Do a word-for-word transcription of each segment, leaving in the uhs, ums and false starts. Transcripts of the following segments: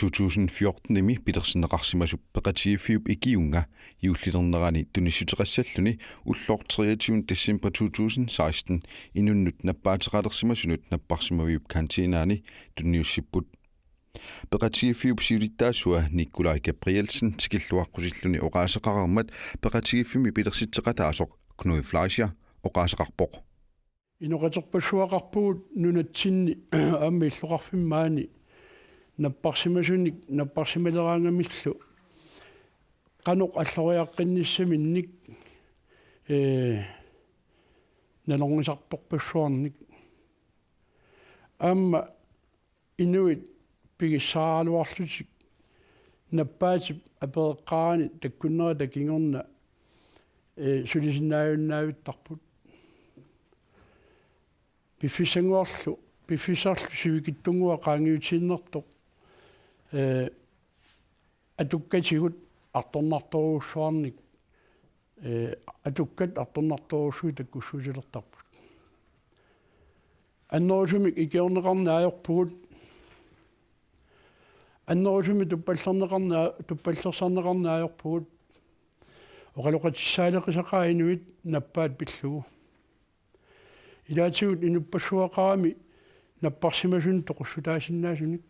to tusind fjorten-imi pilersinneqarsimasup peqatigiiffiup ikiuunga juullilernerani tunissuteqassalluni ulloq treogtyvende december to tusind seksten inunnut nappaateqalersimasunut napparsimaviup kantinaani tunniussipput. Peqatigiiffiup siulittaasua Nikolaj Gabrielsen tikilluaqqusilluni oqaaseqareermat peqatigiiffimmi pilersitseqataasoq Knud Fleischer oqaaseqarpoq. Inoqaterpassuaqarpugut nunatsinni aamma illoqarfimmi maani napparsimasunik napparsimaleraangamillu qanoq alloriaqqinnissaminnik, ee, nalornisartorpassuarnik. Aamma inuit pigissaaraluarlutik nappaatip apereqqaarani takkunnerata kingorna, ee, sulisinnaajunnaavittarput. Piffissannguarlu, piffissarlu sivikitsunnguaq qaangiutiinnartoq, ee, atukkatigut artornartorujussuarnik, ee, atukkat artornartorujussuit takkussuutilertarput. Annerusumik ikiorneqarneq ajorpugut. Annerusumik tuppallerneqarneq, tuppallersarneqarneq ajorpugut. Oqaloqatissaaleqisaqaat inuit nappaat pillugu. Ilaatigut inuppassuaqarami napparsimasunut toqussutaasinnaasunik.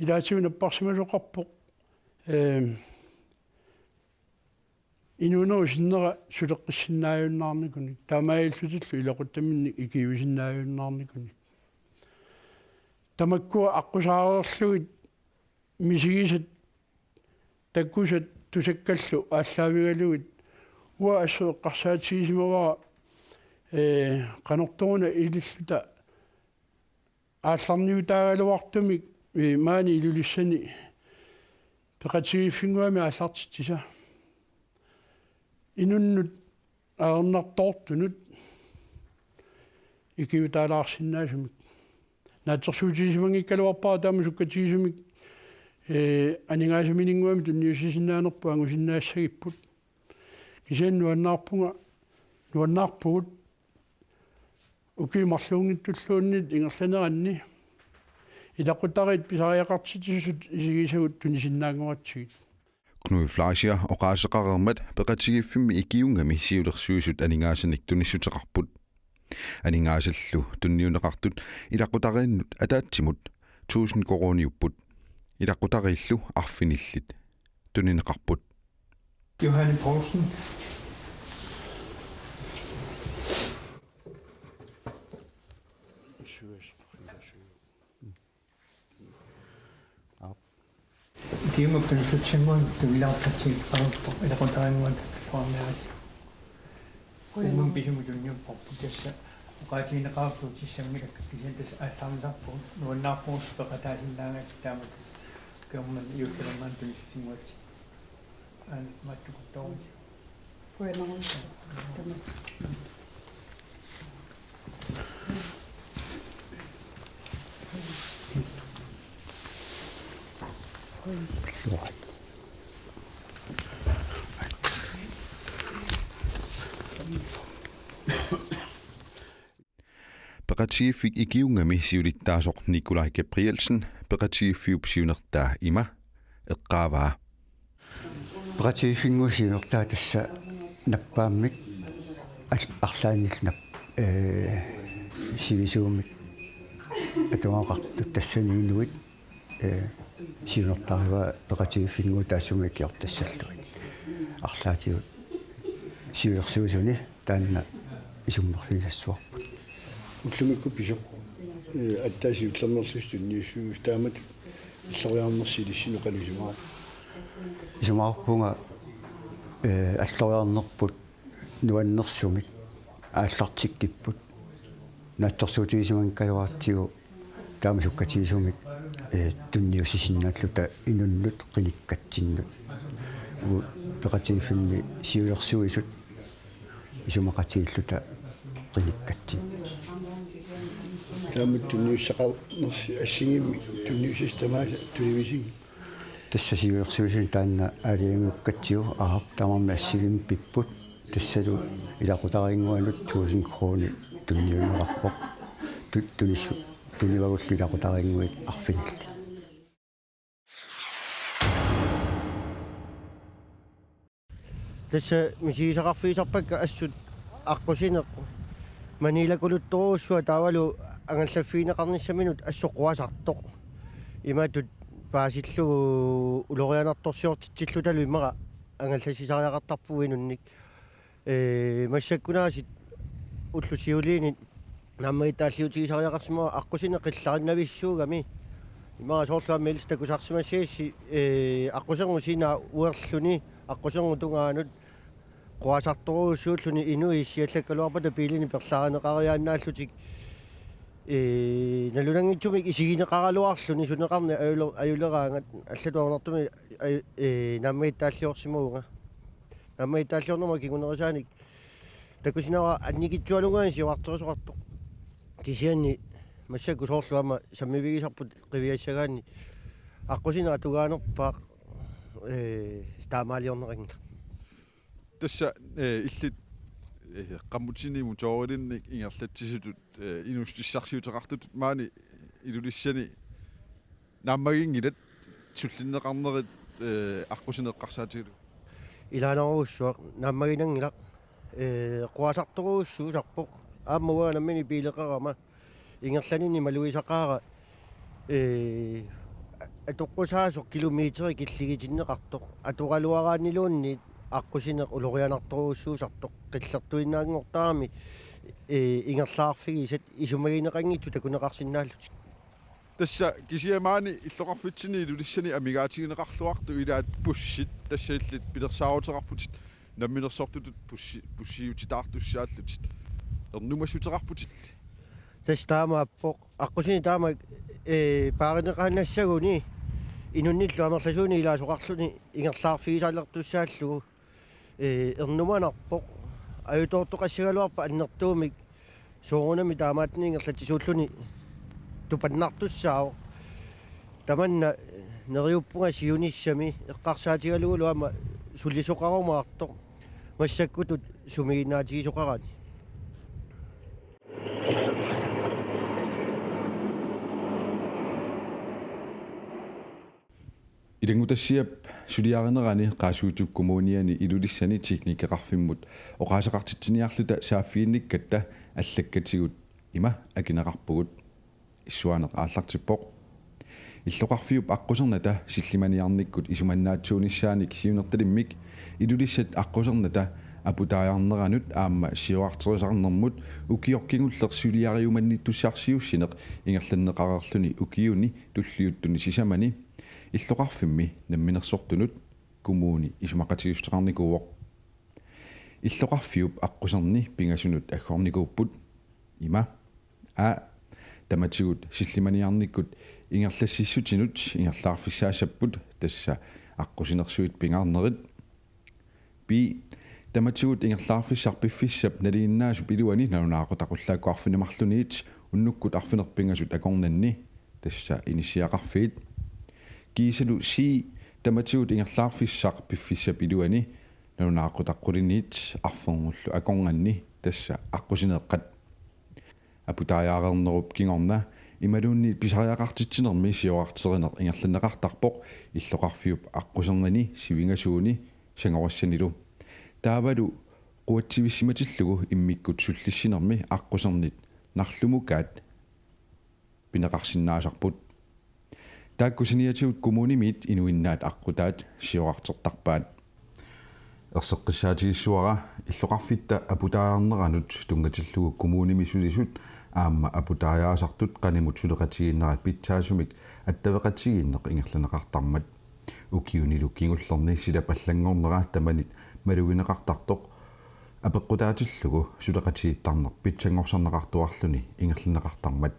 Ilaatigut napparsimasoqarpoq, ee, inuunerup sinnera suleqqissinnaajunnaarnikunik, taamaalillutillu ilaquttaminnik ikiuisinnaajunnaarnikunik. Tamakkua aqqusaareerlugit misigisat takusat tusakkallu aallaavigalugit uanga assut eqqarsaatigisimavara, ee, qanortoq-una ililluta aallarniutaagaluartumik, ee, maani Ilulissani peqatigiiffinnguamik aallartitsisa. Inunnut ajornartoortunut ikiutaalaarsinnaasumik. Naatsorsuutigisimanngikkaluarpara taama sukkatigisumik, ee, aningaasamininnguamik tunniussisinnaanerput angusinnaassagipput. Kisianni nuannaarpunga, nuannaarpugut ukiut marluunngitsulluunniit ingerlaneranni ilaqutariit pisariaqartitsisut isigisagut tunisinnaanngoratsigit. Knud Fleischer oqaaseqareermat peqatigiiffimmi ikiuungami siulersuisut aningaasanik tunissuteqarput. Aningaasallu tunniunneqartut ilaqutariinnut ataatsimut tusind koruuniupput. Ilaqutariillu arfinillit tunineqarput. Johanne Poulsen. Aap. Ikiuunngap tunissutsimut tunilaartartigineqarpoq ilaqutariinnguata tuarniarisi. Uumam pisumut tunniupparput tassa oqaatigineqartut tissanngilakka kisianni tassa aallarnisarpugut nuannaarpugut peqataasinnaagassat taamatut ukiormanna juullilernerani tunissutinnguatsinni. Aana mattukuttoorisi. Qujanarujussuaq. Tamat. Peqatigiiffik ikiuungami siulittaasoq Nikolaj Gabrielsen peqatigiiffiup siunertaa ima eqqaavaa. Peqatigiiffinnguup siunertaa tassa nappaammik al-, arlaannillu nap-, ee, sivisuumik atugaqartut tassani inuit, ee, siunertarivaa peqatigiiffinnguup taassuma ikiortassallugit. Arlaatigut siulersuisuni taanna isummerfigisassuarput. Ullumikkut pisoq, ee, aatsaat siullernerlusi tunniussisugut taamatut alloriarnersi ilissinnut qanoq isumaqarpa? Isumaqarpunga, ee, alloriarnerput nuannersumik aallartikkipput. Naatsorsuutigisimanngikkaluaratsigu taama sukkatigisumik, ee, tunniussisinnaalluta inunnut qinikkatsinnut. Uagut peqatigiiffimmi siulersuisut isumaqatigiilluta qinikkatsinnut. Taamatut tunniussaqarnersi assigiimmik tunniussisut tamaasa tunniussisut. Tassa siulersuisuni taanna aalajangiukkatsigu, aap, tamarmik assigiimmik pipput. Tassalu ilaqutariinnguanut tusind kroner tunniunneqarpoq. Tu-, tunissu-, tunivagullu ilaqutariinnguit arfinillit. Tassa misigisaqarfigisarpakka assut aqqusineq maniilakuluttorujussuaq taavalu angallaffigineqarnissaminut assut quasartoq. Imatut paasillugu ulorianartorsiortitsillutalu immaqa angallassisariaqartarpugut inunnik. Ee, massakkunaasit ullut siuliinit naammagittaalliutigisariaqarsimavara aqqusineq qillarinnavissugami. Immaqa soorlu aamma ilissi takusarsimassassi, ee, aqquserngusina uerluni, aqquserngusina tungaanut, quasartorujussuulluni inuit siallakkaluarpata biilinik perlaarineqariaannaallutik, ee, nalunanngitsumik isigineqaraluarluni suneqarneq ajule-, ajuleraangat allatut ajornartumik aju-, ee, naammagittaalliorsimavunga. Naammagittaalliornerma kingunerisaanik takusinnaavara annikitsualunngaanniit siorarterisoqartoq. Kisianni massakkut soorlu aamma sammivigisarput qiviassagaanni aqqusineq atugaanerpaaq, ee, taamaaliorneqanngilaq. Tassa, ee, illit, ee, qammutinik motorilinnik ingerlatsisutut, ee, inuussutissarsiuteqartutut maani Ilulissani naammaginngilat sullinneqarnerit, ee, aqqusineq eqqarsaatigalugu? Ilaanerujussuaq naammaginanngilaq, ee, quasartorujussuusarpoq. Aamma uanga nammineq biileqarama ingerlaninni malugisaqaara, ee, atoqqusaasoq kilometeri killigitinneqartoq. Atoraluaraanniluunniit aqqusineq ulorianartorujussuusartoq. Qillertuinnaanngortarami, ee, ingerlaarfigisat isumagineqanngitsut takuneqarsinnaallutik. Tassa kisianni maani illoqarfitsinni Ilulissani amigaatigineqarluartut ilaat bussit, tassa illit pilersaaruteqarputit namminersortutut bussi-, bussiutitaartussaallutit. Ernumassuteqarputilli? Tassa taamaappoq. Aqqusineq taama, ee, paarineqaannassaguni inunnillu amerlasuuni ilaasoqarluni ingerlaarfigisaalertussaallugu. Ee, ernumanarpoq. Ajutoortoqassagaluarpat annertuumik soorunami taamaattunik ingerlatsisuulluni tupannartussaavoq. Tamanna neriuppunga siunissami eqqarsaatigalugulu aamma sulisoqarumaartoq massakkutut sumiginnaatigisoqarani. Ilanngutassiap suliarinerani Qaasuitsup Kommuniani Ilulissani teknikeqarfimmut oqaaseqartitsiniarluta saaffiginnikkatta allakkatigut ima akineqarpugut. Issuaaneq aallartippoq. Illoqarfiup aqqusernata sillimaniarnikkut isumannaatsuunissaanik siunertalimmik Ilulissat aqqusernata aputaajarneranut aamma siorarterisarnermut ukioq kingulleq suliariumannittussarsiuussineq ingerlanneqareerluni ukiuni tulliuttuni sisamani illoqarfimmi namminersortunut kommuni isumaqatigiissuteqarnikuuvoq. Illoqarfiup aqquserni pingasunut aggornikuupput. Ima. A. Tamatigut sillimaniarnikkut ingerlassissutinut ingerlaarfissaassapput, tassa aqqusinersuit pingaarnerit. B. Tamatigut ingerlaarfissaq piffissap nalinginnaasup iluani nalunaaqutaq ullaakkut arfineq-marlunniit unnukkut arfineq-pingasut akornanni, tassa inissiaqarfiit. Kiisalu C. Tamatigut ingerlaarfissaq piffissap iluani nalunaaqutaq qulinniit arferngullu akornanni, tassa aqqusineeqqat. Aputaajaareernerup kingorna imaluunniit pisariaqartitsinermi siorarterineq ingerlanneqartarpoq illoqarfiup aqqusernini sivingasuuni sangorassanilu. Taavalu quatsivissimatillugu immikkut sullissinermi aqqusernit narlumukaat pineqarsinnaasarput. Taakku saniatigut kommunimiit inuinnaat aqqutaat siorartertarpaat. Erseqqissaatigissuara illoqarfitta aputaajarneranut tunngatillugu kommunimi sulisut aamma aputaajaasartut qanimut suleqatigiinnerat pitsaasumik attaveqatigiinneq ingerlanneqartarmat. Ukiunilu kingullerni silap allanngornera tamanit malugineqartartoq apeqqutaatillugu suleqatigiittarneq pitsanngorsarneqartuarluni ingerlanneqartarmat.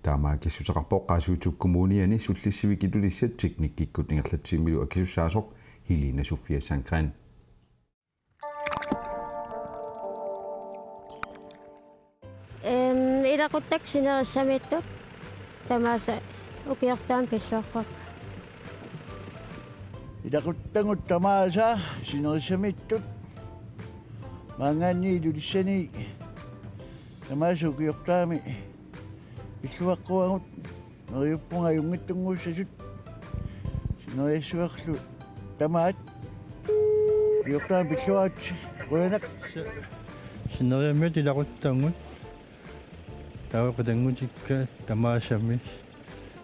Taama akissuteqarpoq Qaasuitsup Kommuniani sullissivik Ilulissat teknikkikkut ingerlatsivimmilu akisussaasoq Helena Sofia Sandgreen. Ehm, ilaquttakka sinerissamiittut tamaasa ukiortaami pilluaqqavakka. Ilaquttagut tamaasa sinerissamiittut maanngaanniit Ilulissani tamaasa ukiortaami pilluaqquagut, neriuppunga ajunngitsunnguussasut sineriassuarlu tamaat. Ukiortaami pilluaritsi. Qujanaq. Sineriammiit ilaquttannguit. Taava qatanngutikka tamaasami.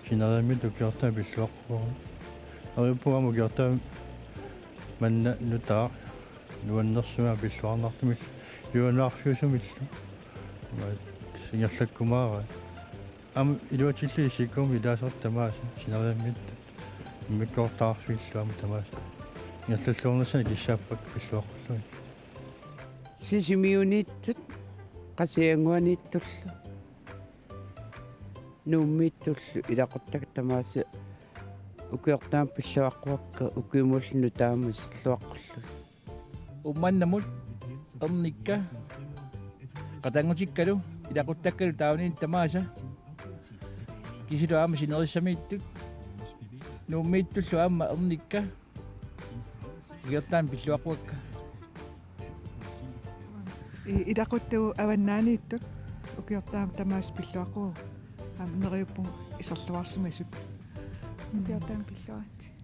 Sineriammiit ukiortaami pilluaqquarput. Neriuppunga aamma ukiortaami manna nutaaq nuannersumik pilluarnartumillu. Iluanaarfiusumillu. Aamma ingerlakkumaaraat. Aamma iluatsillugu isikkuummi ilaasortat tamaasa sineriammiittut. Immikkoortortaqarfiillu aamma tamaasa. Ingerlalluarnissaannik kissaappakka pilluaqqullugit. Sisimiuniittut, Qasigiannguaniittullu, Nuummiittullu ilaquttakka tamaasa ukiortaami pilluaqquakka ukiumullu nutaamut iserluaqqullugit. Uummannamut ernikka qatanngutikkalu ilaquttakkalu taavaniittut tamaasa kisianni aamma sinerissamiittut Nuummiittullu aamma ernikka ukiortaami pilluaqquakka. I-, ilaquttagut avannaaniittut ukiortaami tamaasa pilluaqquagut. Aamma neriuppunga iserluarsimasut. Ukiortaami pilluaritsi.